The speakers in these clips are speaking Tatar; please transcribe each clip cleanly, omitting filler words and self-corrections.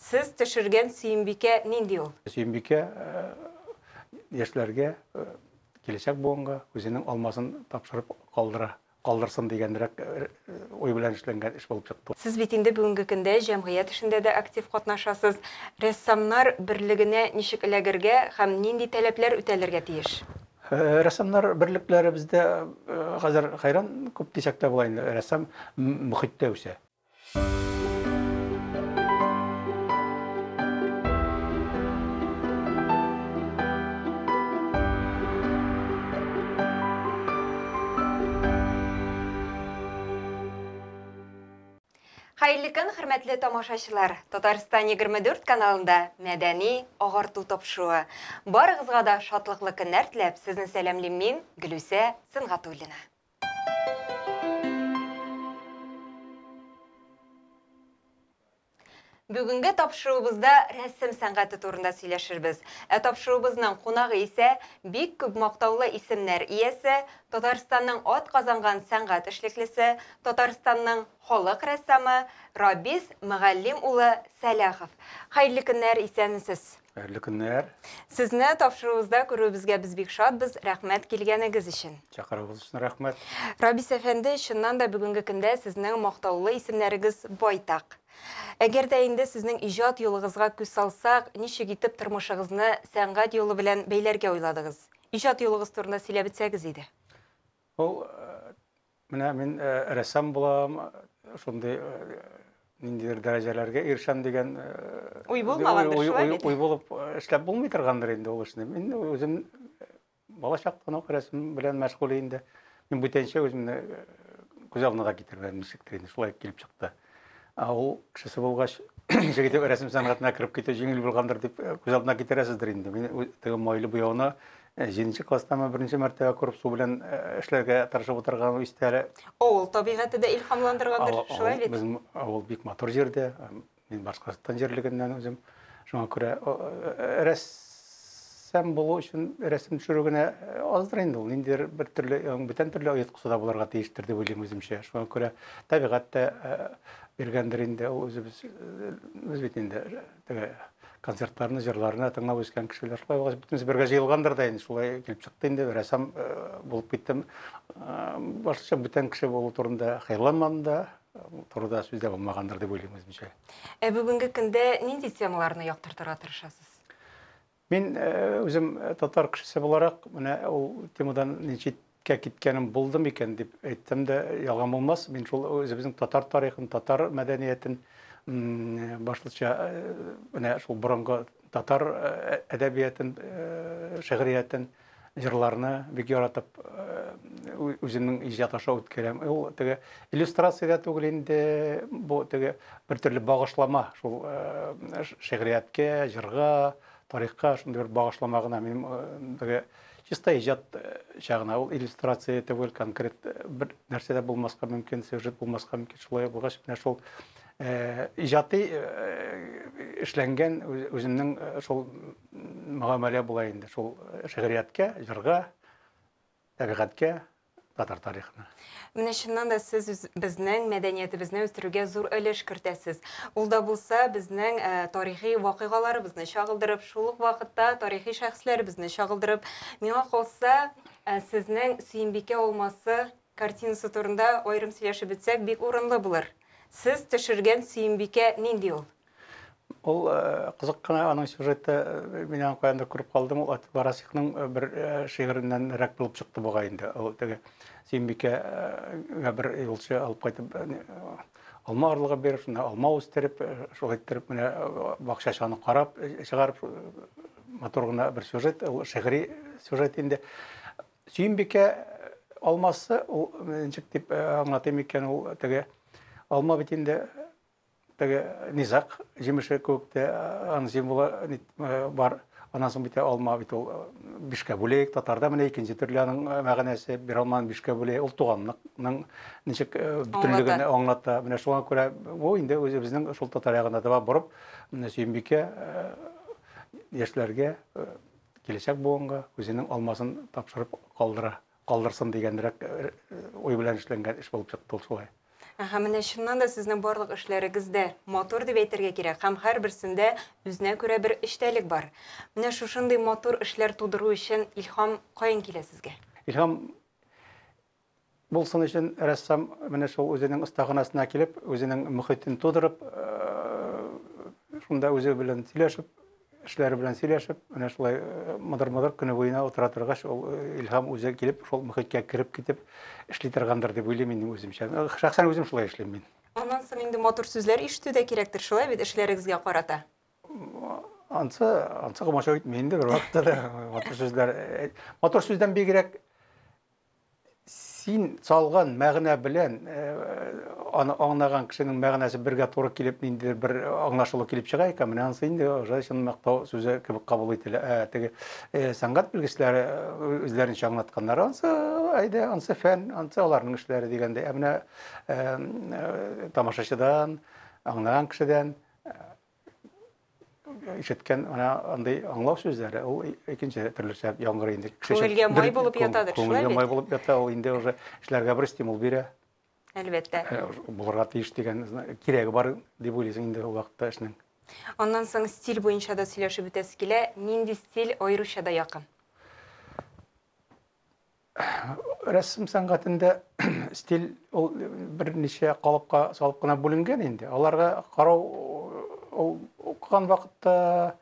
Сез төшергән Сөембикә нинди ул? Сөембикә яшьләргә, киләчәк буынга үзенең алмасын тапшырып калдыра, калдырсын дигәнрәк уй белән эшләнгән эш булып чыкты. Сез бит инде бүгенге көндә җәмгыять эшендә дә актив катнашасыз. Рәссамнар берлегенә ничек эләгергә һәм нинди таләпләр үтәлергә тиеш? Рәссамнар берлекләре бездә хәзер хәйран күп дисәк тә була инде. Рәссам мохиттә үсә. Хәерле көн, хөрмәтле тамашачылар! Татарстан 24 каналында мәдәни агарту тапшыруы. Барыгызга да шатлыклы көннәр теләп, сезне сәламлим мин, Гөлүсә Сөнгатуллина. Бүгенге тапшыруыбызда рәсем сәнгате турында сөйләшербез. Ә тапшыруыбызның кунагы исә бик күп мактаулы исемнәр иясе, Татарстанның ат казанган сәнгать эшлеклесе, Татарстанның халык рәссамы Рабис Мөгаллим улы Сәлахов. Хәерле көннәр, исәнмесез! Хәерле көннәр. Сезне тапшыруыбызда күрүебезгә без бик шатбыз. Рәхмәт килгәнегез өчен. Чакыруыгыз өчен рәхмәт. Рабис әфәнде, чыннан да бүгенге көндә сезнең мактаулы исемнәрегез байтак. Әгәр дә инде сезнең иҗат юлыгызга күз салсак, ничек итеп тормышыгызны сәнгать юлы белән бәйләргә уйладыгыз? Иҗат юлыгыз турында сөйләп үтсәгез иде. Ул менә мин рәссам булам, шундый ниндидер дәрәҗәләргә ирешәм дигән уй булмагандыр, шулай бит? Уй булып эшләп булмый торгандыр инде ул эшне. Мин үзем бала чактан ук рәсем белән мәшгуль инде. Мин бүтәнчә үземне күз алдына да китермәдем, ничектер инде шулай килеп чыкты. Ә ул кешесе булгач, ничек итеп рәсем сәнгатенә кереп китү җиңел булгандыр дип күз алдына китерәсездер инде. Мин теге майлы буяуны җиденче класстамы беренче мәртәбә күреп су белән эшләргә тырышып утырган истә әле. Авыл табигате дә илһамландыргандыр, шулай бит? Безнең авыл бик матур җирдә. Мин Башкортстан җирлегеннән үзем. Шуңа күрә рәссам булу өчен рәсем төшерү генә аздыр инде ул. Ниндидер бер төрле, бүтән төрле оеткысы да булырга тиештер дип уйлыйм үземчә. Шуңа күрә табигать тә биргәндер инде ул үзебез. Без бит инде теге концертларны, җырларны тыңлап үскән кешеләр. Шулай булгач, бөтенесе бергә җыелгандыр да инде, шулай килеп чыкты инде, рәссам булып киттем. Башкача бүтән кеше булу турында хыялланмадым да, турыда сүз дә булмагандыр дип уйлыйм үземчә. Ә бүгенге көндә нинди темаларны яктыртырга тырышасыз? Мин үзем татар кешесе буларак, менә ул темадан читкә киткәнем булды микән дип әйтсәм дә ялган булмас. Мин шул үзебезнең татар тарихын, татар мәдәниятен, башлыча менә шул борынгы татар әдәбиятын, шигъриятен, җырларны бик яратып үземнең иҗат аша үткәрәм. Ул теге иллюстрация дә түгел инде, бу теге бер төрле багышлама шул шигърияткә, җырга, тарихка шундый бер багышлама гына минем теге чиста иҗат чагына. Ул иллюстрация түгел, конкрет бер нәрсә дә булмаска мөмкин, сюжет булмаска мөмкин. Шулай булгач, менә шул иҗати эшләнгән үземнең шул мөгамәлә була инде шул шигърияткә, җырга, табигатькә, татар тарихына. Менә чыннан да сез безнең мәдәниятебезне үстерүгә зур өлеш кертәсез. Ул да булса безнең тарихи вакыйгаларыбызны чагылдырып, шул ук вакытта тарихи шәхесләребезне чагылдырып, миңа калса, сезнең Сөембикә алмасы картинасы турында аерым сөйләшеп бетсәк, бик урынлы булыр. Сез төшергән Сөембикә нинди ул? Ул кызык кына аның сюжеты, мин аны каяндыр күреп калдым, ул Атилла Расихның бер шигыреннәнрәк булып чыкты бугай инде. Ул теге Сөембикәгә бер юлчы алып кайтып алма орлыгы биреп, шунда алма үстереп, шулай иттереп менә бакчачы аны карап чыгарып, матур гына бер сюжет, ул шигъри сюжет инде. Сөембикә алмасы, ул ничек дип аңлатыйм икән, ул теге алма бит инде теге низак җимеше кебек тә аның символы бар. Аннан соң бит алма бит ул бишкә бүлек, татарда менә икенче төрле аның мәгънәсе, бер алманы бишкә бүлек, ул туганлыкның ничек бөтенлеген аңлата. Менә шуңа күрә бу инде үзебезнең шул татар ягына таба борып, Сөембикә яшьләргә, киләчәк буынга үзенең алмасын тапшырып калдыра, калдырсын дигәнрәк уй белән эшләнгән эш булып чыкты ул шулай. Әһә, менә чыннан да сезнең барлык эшләрегез дә матур дип әйтергә кирәк һәм һәрберсендә үзенә күрә бер эчтәлек бар. Менә шушындый матур эшләр тудыру өчен илһам каян килә сезгә? Илһам булсын өчен рәссам менә шул үзенең остаханәсенә килеп, үзенең мөхитен тудырып, шунда үзе белән сөйләшеп, эшләре белән сөйләшеп, менә шулай мыдыр-мыдыр көне буена утыра торгач, ул илһам үзе килеп, шул мөхиткә кереп китеп эшли торгандыр дип уйлыйм инде үземчә. Шәхсән үзем шулай эшлим мин. Аннан соң инде матур сүзләр ишетү дә кирәктер, шулай бит, эшләрегезгә карата? Ансы, ансы комачау итми инде бер вакытта да матур сүзләр. Матур сүздән бигрәк син салган мәгънә белән аны аңлаган кешенең мәгънәсе бергә туры килеп, ниндидер бер аңлашылу килеп чыга икән, менә анысы инде уже чын мактау сүзе кебек кабул ителә. Ә теге сәнгать белгечләре үзләренчә аңлатканнар, анысы әйдә, анысы фән, анысы аларның эшләре дигәндәй. Ә менә тамашачыдан, аңлаган кешедән ишеткән менә андый аңлау сүзләре, ул икенче төрлечә яңгырый инде. Күңелгә май булып ятадыр, шулай бит? Күңелгә май булып ята, ул инде уже эшләргә бер стимул бирә. Әлбәттә. Булырга тиеш дигән кирәге бар дип уйлыйсың инде ул вакытта эшнең. Аннан соң стиль буенча да сөйләшеп үтәсе килә. Нинди стиль аеруча да якын? Рәсем сәнгатендә стиль ул берничә калыпка салып кына бүленгән инде. Аларга карау ул укыган вакытта,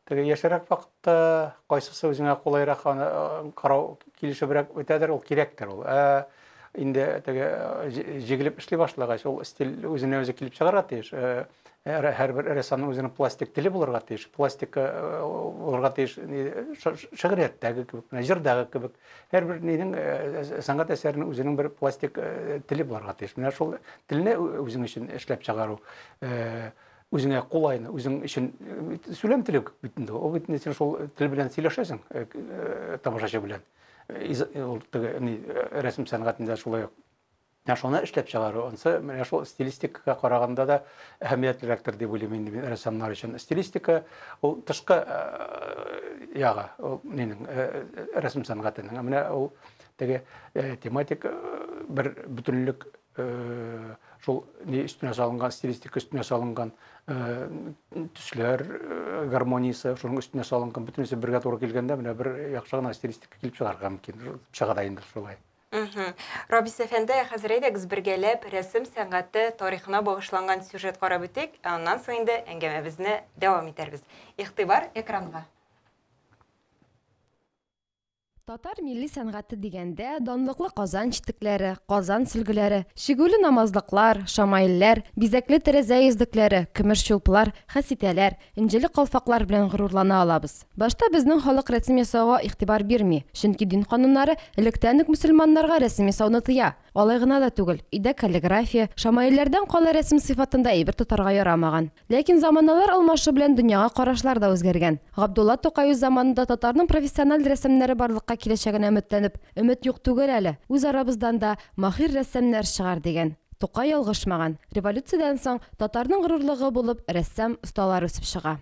теге яшәрәк вакытта кайсысы үзеңә кулайрак аны карау килешебрәк үтәдер, ул кирәктер ул. Ә инде теге җигелеп эшли башлагач, ул стиль үзенә үзе килеп чыгарга тиеш. Һәрбер рәссамның үзенең пластик теле булырга тиеш, пластика булырга тиеш, шигърияттәге кебек, менә җырдагы кебек. Һәрбер нинең сәнгать әсәренең үзенең бер пластик теле булырга тиеш. Менә шул телне үзең өчен эшләп чыгару, үзеңә кулайны, үзең өчен сөйләм теле бит инде. Ул бит инде син шул тел белән сөйләшәсең тамашачы белән. Ул теге рәсем сәнгатендә шулай ук. Менә шуны эшләп чыгару, ансы менә шул стилистикага караганда да әһәмиятлерәктер дип уйлыйм инде мин рәссамнар өчен. Стилистика ул тышкы ягы, ул нинең рәсем сәнгатенең. Ә менә ул теге тематик бер бөтенлек шул ни өстенә салынган, стилистика өстенә салынган төсләр гармониясе, шуның өстенә салынган бөтенесе бергә туры килгәндә менә бер яхшы гына стилистика килеп чыгарга мөмкин. Чыга да инде шулай. Рабис әфәнде, хәзер әйдәгез бергәләп рәсем сәнгате тарихына багышланган сюжет карап үтик, ә аннан соң инде әңгәмәбезне дәвам итәрбез. Игътибар экранга. Татар милли сәнгате дигәндә, данлыклы Казан читекләре, Казан сөлгеләре, чигүле намазлыклар, шамаилләр, бизәкле тәрәзә йөзлекләре, көмеш чулпылар, хәситәләр, энҗеле калфаклар белән горурлана алабыз. Башта безнең халык рәсем ясауга игътибар бирми, чөнки дин кануннары электән үк мөселманнарга рәсем ясауны тыя. Алай гына да түгел, өйдә каллиграфия, шамаилләрдән кала рәсем сыйфатында әйбер тотарга ярамаган. Ләкин заманалар алмашу белән дөньяга карашлар да үзгәргән. Габдулла Тукай үз заманында татарның профессиональ рәссамнары барлыкка киләчәгенә өметләнеп, Өмет юк түгел әле, үз арабыздан да маһир рәссамнар чыгар, дигән. Тукай ялгышмаган. Революциядән соң татарның горурлыгы булып рәссам осталар үсеп чыга.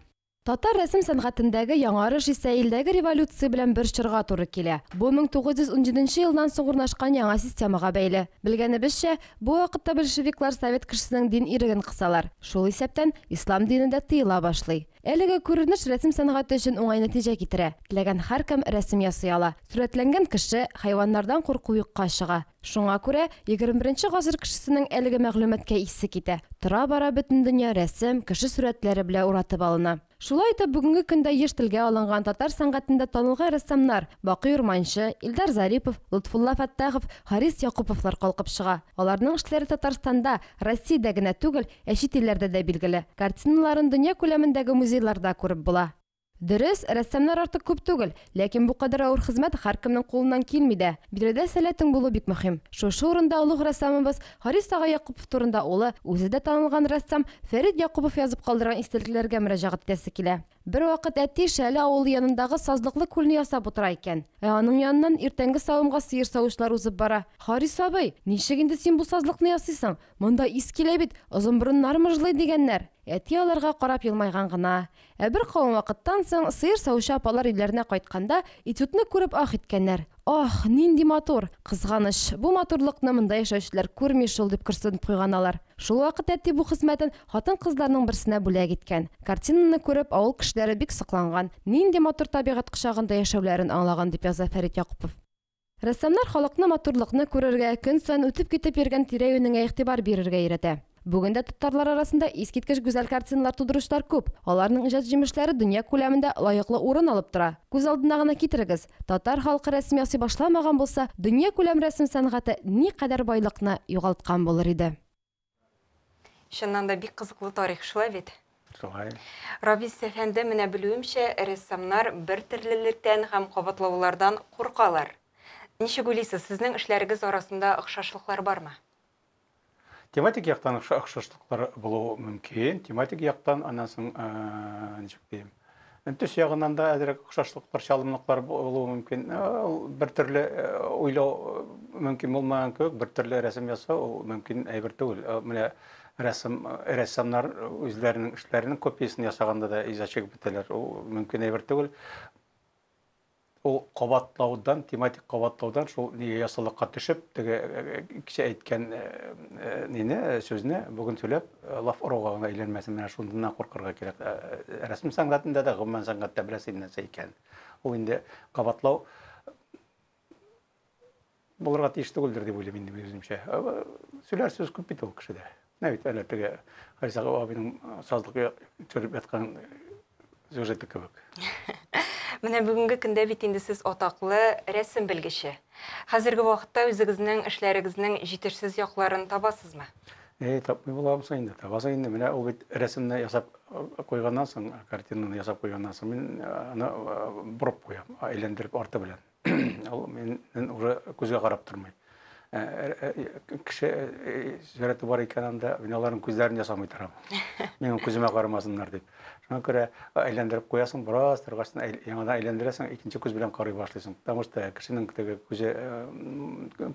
Татар рәсем сәнгатендәге яңарыш исә илдәге революция белән бер чорга туры килә. Бу 1917 нче елдан соң урнашкан яңа системага бәйле. Белгәнебезчә, бу вакытта большевиклар совет кешесенең дин иреген кысалар. Шул исәптән, ислам дине дә тыела башлый. Әлеге күренеш рәсем сәнгате өчен уңай нәтиҗә китерә. Теләгән һәркем рәсем ясый ала. Сурәтләнгән кеше, хайваннардан курку юкка чыга. Шуңа күрә, егерме беренче гасыр кешесенең әлеге мәгълүматка исе китә. Тора-бара бөтен дөнья рәсем, кеше сурәтләре белән уратып алына. Шулай итеп, бүгенге көндә еш телгә алынган татар сәнгатендә танылган рәссамнар Бакый Урманче, Илдар Зарипов, Лотфулла Фәттахов, Харис Якуповлар калкып чыга. Аларның эшләре Татарстанда, Россиядә генә түгел, ә чит илләрдә дә билгеле. Картиналарын дөнья күләмендәге музейларда күреп була. Дөрес, рәссамнар артык күп түгел, ләкин бу кадәр авыр хезмәт һәркемнең кулыннан килми дә. Биредә сәләтең булу бик мөһим. Шушы урында олуг рәссамыбыз Харис ага Якупов турында улы, үзе дә танылган рәссам Фәрит Якупов язып калдырган истәлекләргә мөрәҗәгать итәсе килә. Бервакыт әти Шәле авылы янындагы сазлыклы күлне ясап утыра икән. Ә аның яныннан иртәнге савымга сыер савучылар узып бара. Харис абый, ничек инде син бу сазлыкны ясыйсың? Монда ис килә бит, озынборыннар мыжлый, дигәннәр. Әти аларга карап елмайган гына. Ә бер кавым вакыттан соң, сыер савучы апалар өйләренә кайтканда, этюдны күреп ах иткәннәр. Ах, нинди матур! Кызганыч, бу матурлыкны монда яшәүчеләр күрми шул, дип көрсенеп куйган алар. Шул вакыт әти бу хезмәтен хатын-кызларның берсенә бүләк иткән. Картинаны күреп, авыл кешеләре бик сокланган, нинди матур табигать кочагында яшәүләрен аңлаган, дип яза Фәрит Якупов. Рәссамнар халыкны матурлыкны күрергә, көн саен үтеп-китеп йөргән тирә-юнеңә игътибар бирергә өйрәтә. Бүген дә татарлар арасында искиткеч гүзәл картиналар тудыручылар күп. Аларның иҗат җимешләре дөнья күләмендә лаеклы урын алып тора. Күз алдына гына китерегез, татар халкы рәсем ясый башламаган булса, дөньякүләм рәсем сәнгате никадәр байлыкны югалткан булыр иде. Чыннан да бик кызыклы тарих, шулай бит? Шулай. Рабис әфәнде, менә белүемчә, рәссамнар бер төрлелектән һәм кабатлаулардан куркалар. Ничек уйлыйсыз, сезнең эшләрегез арасында охшашлыклар бармы? Тематик яктан охшашлыклар булуы мөмкин. Тематик яктан, аннан соң, ничек дим, төс ягыннан да әзрәк охшашлыклар, чалымлыклар булуы мөмкин. Ул бер төрле уйлау мөмкин булмаган кебек, бер төрле рәсем ясау ул мөмкин әйбер түгел. Менә рәсем рәссамнар үзләренең эшләренең копиясен ясаганда да иза чигеп бетәләр. Ул мөмкин әйбер түгел. Ул кабатлаудан, тематик кабатлаудан шул нигә ясалыкка төшеп, теге кичә әйткән нине, сүзне бүген сөйләп, лаф оруга гына әйләнмәсен, менә шуннан куркырга кирәк. Рәсем сәнгатендә дә, гомумән сәнгатьтә беләсең нәрсә икән. Ул инде кабатлау булырга тиеш түгелдер дип уйлыйм инде мин үземчә. Сөйләр сүз күп бит ул кешедә. Менә бит әле теге Харис абыйның сазлык төшереп яткан сюжеты кебек. Менә бүгенге көндә бит инде сез атаклы рәсем белгече. Хәзерге вакытта үзегезнең эшләрегезнең җитешсез якларын табасызмы? Әй, тапмый буламы соң инде? Табасың инде. Менә ул бит рәсемне ясап куйганнан соң, картинаны ясап куйганнан соң, мин аны борып куям, әйләндереп арты белән. Ул миннән уже күзгә карап тормый. Кеше сурәте бар икән анда, мин аларның күзләрен ясамый торам. Минем күземә карамасыннар дип. Шуңа күрә әйләндереп куясың, бераз торгач, яңадан әйләндерәсең, икенче күз белән карый башлыйсың. Потому что кешенең теге күзе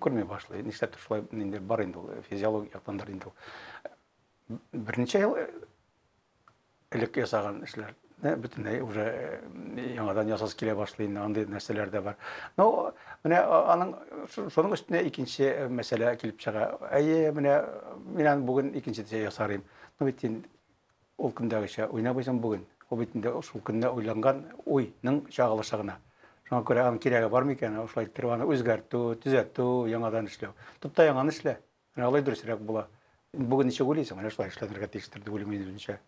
күрми башлый. Нишләптер шулай инде бар инде ул, физиологик яктандыр инде ул. Берничә ел элек ясаган эшләр бөтенләй уже яңадан ясасы килә башлый инде, андый нәрсәләр дә бар. Но менә аның шуның өстенә икенче мәсьәлә килеп чыга. Әйе, менә мин аны бүген икенче ясар идем. Но бит инде ул көндәгечә уйнамыйсың бүген. Ул бит инде шул көндә уйланган уйның чагылышы гына. Шуңа күрә аның кирәге бар микән, шулай иттереп аны үзгәртү, төзәтү, яңадан эшләү. Тот та яңаны эшлә. Менә алай дөресрәк була. Бүген ничек уйлыйсың, менә шулай эшләнергә тиештер дип уйлыйм мин үземчә.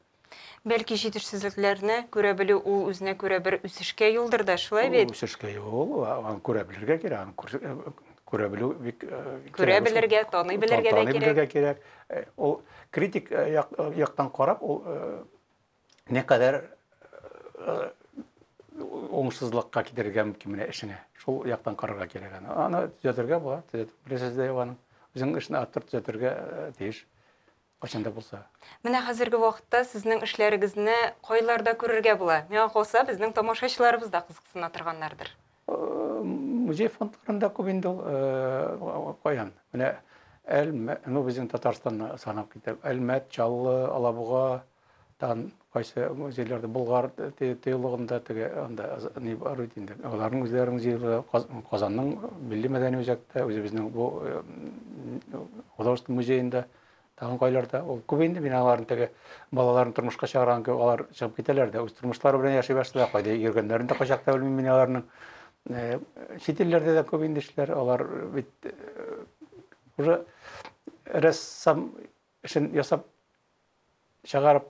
Бәлки җитешсезлекләрне күрә белү ул үзенә күрә бер үсешкә юлдыр да, шулай бит? Үсешкә юл, аны күрә белергә кирәк, аны күрә белү бик күрә белергә, таный белергә дә кирәк. Таный белергә кирәк. Ул критик яктан карап, ул никадәр уңышсызлыкка китерергә мөмкин менә эшеңә. Шул яктан карарга кирәк аны. Аны төзәтергә була, төзәтеп беләсез дә юк аның. Үзең эшне автор төзәтергә тиеш. Кайчан да булса. Менә хәзерге вакытта сезнең эшләрегезне кайларда күрергә була? Миңа калса, безнең тамашачыларыбыз да кызыксына торганнардыр. Музей фондларында күп инде ул. Каян? Менә Әлмәт, ну безнең Татарстанны санап китәм. Әлмәт, Чаллы, Алабуга, тагын кайсы музейларда, Болгар тыюлыгында теге анда ни бар бит инде. Аларның үзләренең музейлары, Казанның милли мәдәни үзәктә, үзебезнең бу художество музеенда, тагын кайларда. Ул күп инде, мин аларны теге балаларын тормышка чыгарган кебек, алар чыгып китәләр дә, үз тормышлары белән яши башлыйлар. Кайда йөргәннәрен дә кайчакта белмим мин аларның. Чит илләрдә дә күп инде эшләр, алар бит уже рәссам эшен ясап чыгарып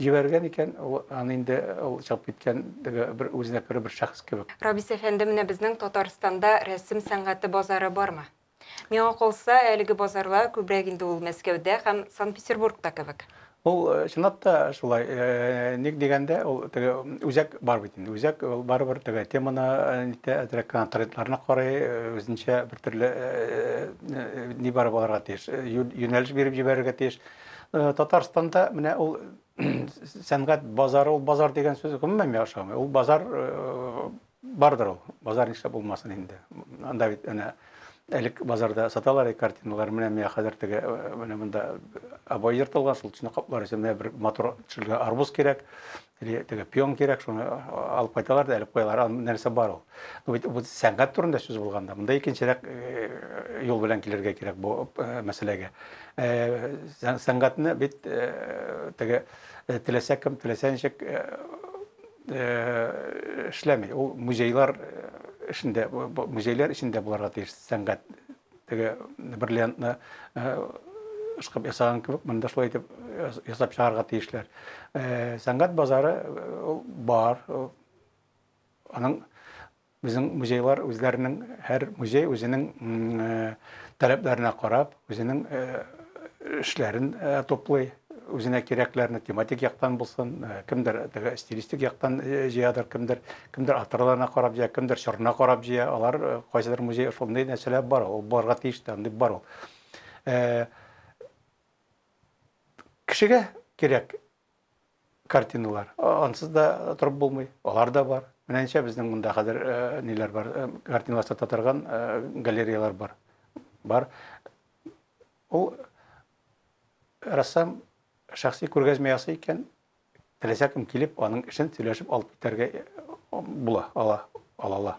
җибәргән икән, ул аны инде ул чыгып киткән теге бер үзенә күрә бер шәхес кебек. Рабис әфәнде, менә безнең Татарстанда рәсем сәнгате базары бармы? Миңа калса, әлеге базарлар күбрәк инде ул Мәскәүдә һәм Санкт-Петербургта кебек. Ул чынлап та шулай. Ник дигәндә, ул теге үзәк бар бит инде. Үзәк ул барыбер теге теманы нитә, әзрәк кенә трендларны карый, үзенчә бер төрле ни бар булырга тиеш, юнәлеш биреп җибәрергә тиеш. Татарстанда менә ул сәнгать базары, ул базар дигән сүз гомумән миңа ошамый. Ул базар бардыр ул. Базар нишләп булмасын инде. Анда бит әнә Элек базарда саталар картиналар, менә миңа хәзер теге менә монда обой ертылган, шул төсне каплар өчен менә бер матур төшелгән арбуз кирәк, или теге пион кирәк, шуны алып кайталар да элеп куялар, анда нәрсә бар ул. Ну бит бу сәнгать турында сүз булганда, монда икенчерәк юл белән килергә кирәк бу мәсьәләгә. Сәнгатьне бит теге теләсә кем, теләсә ничек эшләми. Ул музейлар эшендә, музейлар эчендә булырга тиеш сәнгать. Теге бриллиантны ышкып ясаган кебек, монда шулай итеп ясап чыгарга тиешләр. Сәнгать базары ул бар. Аның безнең музейлар үзләренең, һәр музей үзенең таләпләренә карап, үзенең эшләрен туплый, үзенә кирәкләрне тематик яктан булсын, кемдер теге стилистик яктан җыядыр, кемдер кемдер авторларына карап җыя, кемдер чорына карап җыя. Алар кайсыдыр музей шундый нәрсәләр бар, ул барга тиеш тә, андый бар ул. Кешегә кирәк картиналар. Ансыз да торып булмый. Алар да бар. Менә ничә безнең монда хәзер ниләр бар, картиналар сата торган галереялар бар. Бар. Ул рәссам шәхси күргәзмә ясый икән, теләсә кем килеп, аның эшен сөйләшеп алып китәргә була, ала, ала.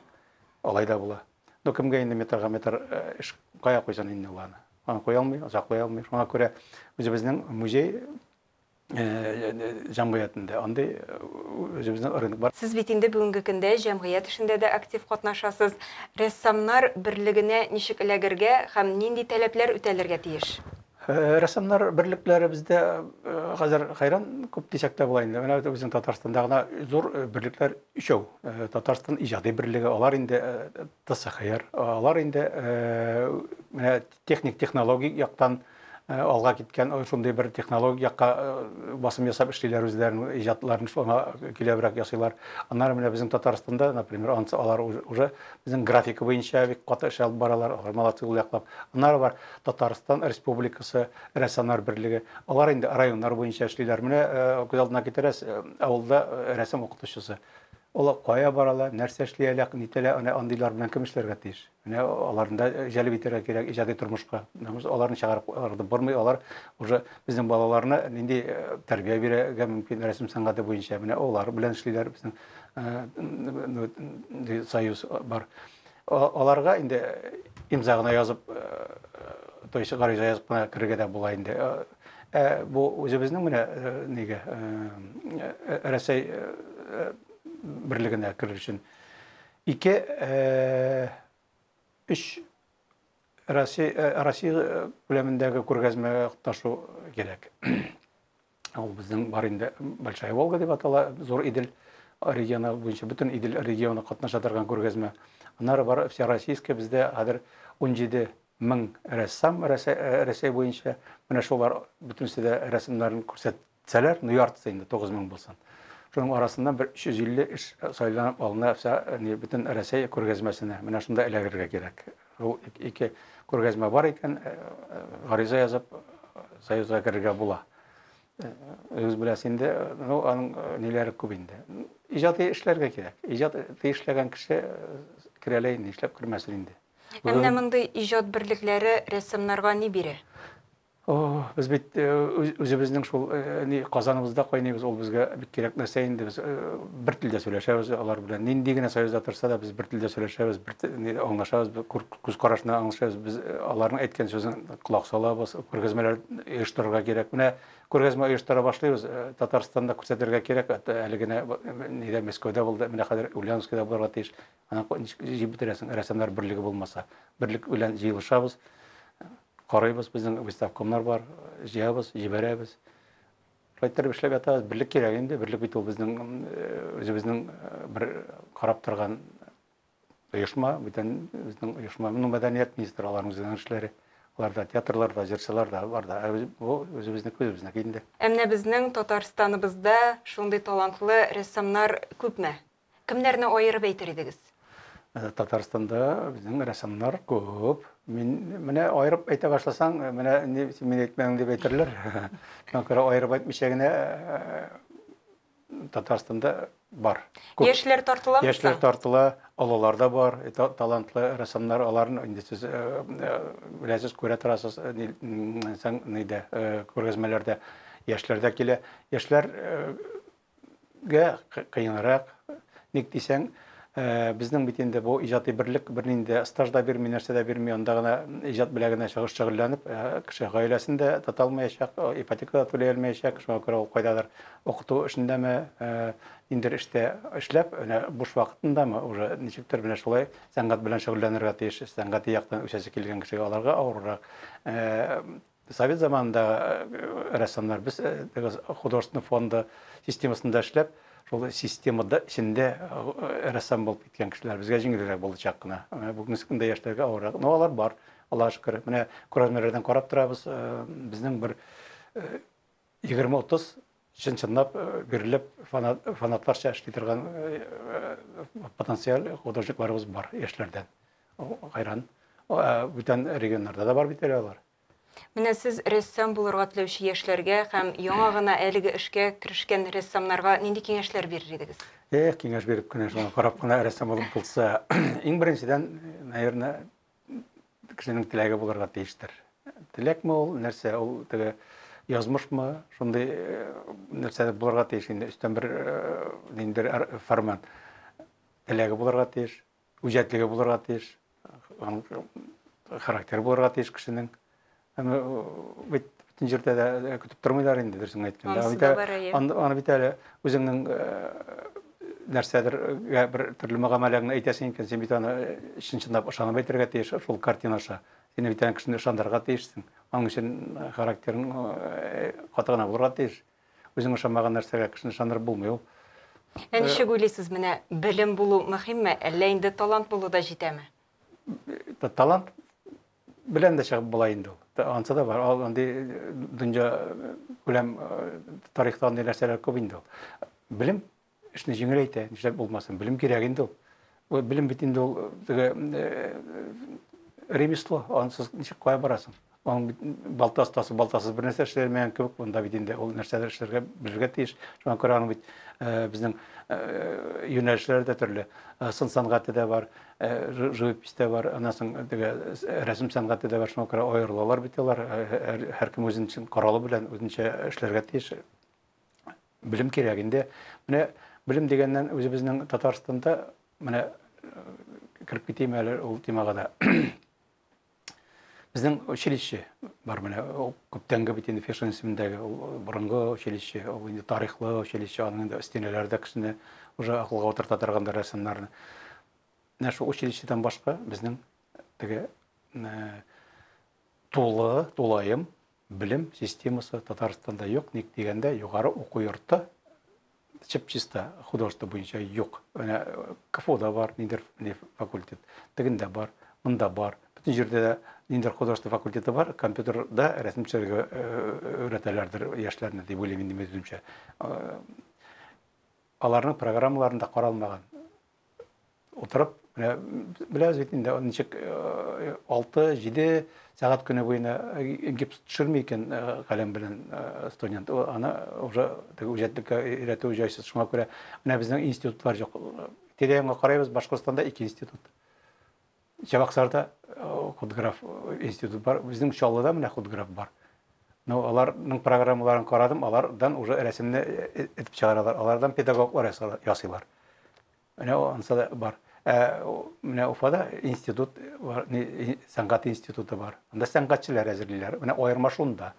Алай да була. Ну, кемгә инде метрга метр эш кая куйсын инде ул аны? Аны куя алмый, саклый алмый. Шуңа күрә үзебезнең музей җәмгыятендә андый үзебезнең рынок бар. Сез бит инде бүгенге көндә җәмгыять эшендә дә актив катнашасыз. Рәссамнар берлегенә ничек эләгергә һәм нинди таләпләр үтәлергә тиеш? Рәссамнар берлекләре бездә хәзер хәйран күп дисәк тә була инде. Менә безнең Татарстанда гына зур берлекләр өчәү. Татарстан иҗади берлеге, алар инде ТСХР, алар инде менә техник технологик яктан алга киткән шундый бер технологик якка басым ясап эшлиләр, үзләренең иҗатларын шуңа көйләбрәк ясыйлар. Аннары менә безнең Татарстанда, например, ансы алар уже безнең графика буенча бик каты эш алып баралар, алар молодцы ул яклап. Аннары бар Татарстан Республикасы рәссамнар берлеге. Алар инде районнар буенча эшлиләр. Менә күз алдына китерәсез, авылда рәсем укытучысы. Ул кая барала, нәрсә эшли әле, нитәлә, әнә андыйлар белән кем эшләргә тиеш? Менә аларны да җәлеп итәргә кирәк иҗади тормышка. Аларны чыгарып ыргытып бармый, алар уже безнең балаларны нинди тәрбия бирергә мөмкин рәсем сәнгате буенча. Менә алар белән эшлиләр, безнең союз бар. Аларга инде имза гына язып, то есть гариза язып кына керергә дә була инде. Бу үзебезнең менә нигә Рәсәй берлегенә керер өчен 2 3 Россия күләмендәге күргәзмәгә катнашу кирәк. Ул безнең бар инде Большая Волга дип атала, зур Идел регионы буенча бөтен Идел регионы катнаша торган күргәзмә. Аннары бар Всероссийская, бездә хәзер 17 мең рәссам Рәсәй буенча. Менә шулар бөтенесе дә рәсемнәрен күрсәтсәләр, ну яртысы инде 9 мең булсын. Шуның арасыннан бер 350 эш сайланып алына вся бөтен Рәсәй күргәзмәсенә. Менә шунда эләгергә кирәк. Ул ике күргәзмә бар икән, гариза язып союзга керергә була. Үз беләсез инде, ну аның ниләре күп инде. Иҗади эшләргә кирәк. Иҗат эшләгән кеше керәлә инде, эшләп кермәсен инде. Ә менә мондый иҗат берлекләре рәссамнарга ни бирә? О, без бит үзебезнең шул ни Казаныбызда кайныйбыз, ул безгә бик кирәк нәрсә инде. Без бер телдә сөйләшәбез алар белән. Нинди генә союзда торса да, без бер телдә сөйләшәбез, бер аңлашабыз, күз карашына аңлашабыз. Без аларның әйткән сүзен колак салабыз, күргәзмәләр оештырырга кирәк. Менә күргәзмә оештыра башлыйбыз, Татарстанда күрсәтергә кирәк. Әле генә нидә Мәскәүдә булды, менә хәзер Ульяновскида булырга тиеш. Аны ничек җыеп бетерәсең, рәссамнар берлеге булмаса. Берлек белән җыелышабыз, карыйбыз, безнең выставкомнар бар, җыябыз, җибәрәбез. Шулай иттереп эшләп ятабыз. Берлек кирәк инде. Берлек бит ул безнең үзебезнең бер карап торган оешма, бүтән безнең оешма. Ну, мәдәният министры аларның үзенең эшләре. Аларда театрлар да, җырчылар да бар да. Бу үзебезнеке, үзебезнеке инде. Ә менә безнең Татарстаныбызда шундый талантлы рәссамнар күпме? Кемнәрне аерып әйтер идегез? Татарстанда безнең рәссамнар күп. Мин менә аерып әйтә башласаң, менә син мин әйтмәдең дип әйтерләр. Шуңа күрә аерып әйтмичә генә Татарстанда бар. Күп. Яшьләр тартыламы? Яшьләр тартыла, олылар да бар, талантлы рәссамнар, аларны инде сез беләсез, күрә торасыз, нидә, күргәзмәләрдә яшьләр дә килә. Яшьләргә кыенрак, ник дисәң, безнең бит инде бу иҗади берлек бернинди стаж да бирми, нәрсә дә бирми, анда гына иҗат белән генә чыгыш шөгыльләнеп, кеше гаиләсен дә тота алмаячак, ипотека да түли алмаячак, шуңа күрә ул кайдадыр укыту эшендәме, ниндидер эштә эшләп, менә буш вакытындамы, уже ничектер менә шулай сәнгать белән шөгыльләнергә тиеш, сәнгати яктан үсәсе килгән кешегә аларга авыррак. Совет заманында рәссамнар без художественный фонды системасында эшләп, шул системада эчендә рәссам булып киткән кешеләр безгә җиңелрәк булачак кына. Бүгенге көндә яшьләргә авыррак. Но алар бар, Аллага шөкер. Менә күргәзмәләрдән карап торабыз, безнең бер 20-30 чын-чынлап бирелеп фанатларча эшли торган потенциаль художникларыбыз бар яшьләрдән. Хайран. Бүтән регионнарда да бар бит әле алар. Менә сез рәссам булырга теләүче яшьләргә һәм яңа гына әлеге эшкә керешкән рәссамнарга нинди киңәшләр бирер идегез? Эх, киңәш биреп кенә, шуңа карап кына рәссам булып булса. Иң беренчедән, наверное, кешенең теләге булырга тиештер. Теләкме ул, нәрсә ул, теге язмышмы, шундый нәрсә булырга тиеш инде, өстән бер ниндидер фәрман. Теләге булырга тиеш, үҗәтлеге булырга тиеш, аның характеры булырга тиеш кешенең. Әмма бит бөтен җирдә дә көтеп тормыйлар инде, дөресен әйткәндә. Аны бит әле үзеңнең нәрсәдер бер төрле мөгамәләңне әйтәсең икән, син бит аны чын-чынлап ышанып әйтергә тиеш шул картина аша. Син бит аны кешене ышандырырга тиешсең. Аның өчен характерың каты гына булырга тиеш. Үзең ышанмаган нәрсәгә кешене ышандырып булмый ул. Ә ничек уйлыйсыз, менә белем булу мөһимме, әллә инде талант булу да җитәме? Талант белән дә чыгып була инде ул. Ансы да бар. Ул андый дөнья күләм тарихта андый нәрсәләр күп инде ул. Белем эшне җиңеләйтә, нишләп булмасын. Белем кирәк инде ул. Ул белем бит инде ул теге ремесло, ансыз ничек кая барасың? Аның бит балта остасы балтасыз бер нәрсә эшли алмаган кебек, монда бит инде ул нәрсәдер эшләргә белергә тиеш. Шуңа күрә аның бит безнең юнәлешләре дә төрле. Сын сәнгате дә бар, живопись тә бар, аннан соң теге рәсем сәнгате дә бар. Шуңа күрә аерылалар бит алар. Һәркем үзенчә коралы белән үзенчә эшләргә тиеш. Белем кирәк инде. Менә белем дигәннән үзебезнең Татарстанда менә кереп китим әле ул темага да. Безнең училище бар менә, ул күптәнге бит инде Фешин исемендәге, ул борынгы училище, ул инде тарихлы училище, аның инде стенәләре дә кешене уже акылга утырта торган рәссамнарны. Менә шул училищедан башка безнең теге тулы, тулаем белем системасы Татарстанда юк. Ник дигәндә, югары уку йорты чип-чиста художество буенча юк. Менә КФУда бар, ниндидер факультет, тегендә бар, монда бар. Бөтен җирдә дә ниндидер художество факультеты бар, компьютерда рәсем төшерергә өйрәтәләрдер яшьләрне, дип уйлыйм инде мин үземчә. Аларның программаларында каралмаган. Утырып, менә беләбез бит инде, ничек 6-7 сәгать көне буена гипс төшерми икән каләм белән студент. Аны уже теге үҗәтлеккә өйрәтү җайсыз. Шуңа күрә менә безнең институтлар юк. Тирә-юньгә карыйбыз, Башкортстанда 2 институт. Чабаксарда худграф институт бар. Безнең Чаллыда менә худграф бар. Но аларның программаларын карадым, алардан уже рәсемне этеп чыгаралар, алардан педагоглар ясыйлар. Менә ансы да бар. Ә менә Уфада институт бар, сәнгать институты бар. Анда сәнгатьчеләр әзерлиләр. Менә аерма шунда.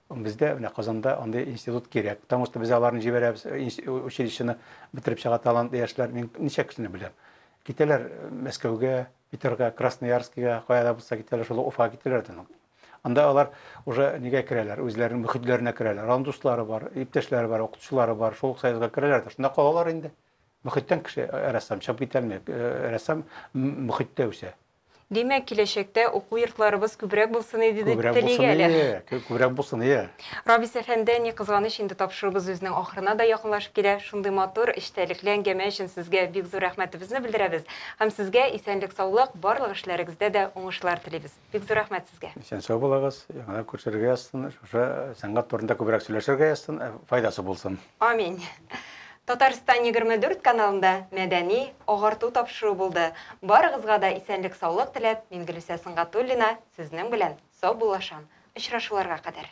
Бездә менә Казанда андый институт кирәк. Потому что без аларны җибәрәбез, училищены бетереп чыга талантлы яшьләр. Мин ничә кешене беләм. Китәләр Мәскәүгә, Питерга, Красноярскига, кая да булса китәләр, шул Уфага китәләр дә. Анда алар уже нигә керәләр, үзләренең мөхитләренә керәләр. Аның дуслары бар, иптәшләре бар, укытучылары бар, шул ук союзга керәләр дә. Шунда калалар инде. Мөхиттән кеше рәссам чыгып китә алмый. Рәссам мөхиттә үсә. Димәк, киләчәктә уку йортларыбыз күбрәк булсын иде дип телик әле. Күбрәк булсын, ие. Рабис әфәнде, ни кызганыч, инде тапшыруыбыз үзенең ахырына да якынлашып килә. Шундый матур, эчтәлекле әңгәмә өчен сезгә бик зур рәхмәтебезне белдерәбез. Һәм сезгә исәнлек-саулык, барлык эшләрегездә дә уңышлар телибез. Бик зур рәхмәт сезгә. Исән-сау булыгыз, яңадан күрешергә язсын, шушы сәнгать турында күбрәк сөйләшергә язсын, файдасы булсын. Аминь. Татарстан 24 каналында мәдәни агарту тапшыруы булды. Барыгызга да исәнлек-саулык теләп, мин Гөлүсә Сөнгатуллина сезнең белән саубуллашам. Очрашуларга кадәр.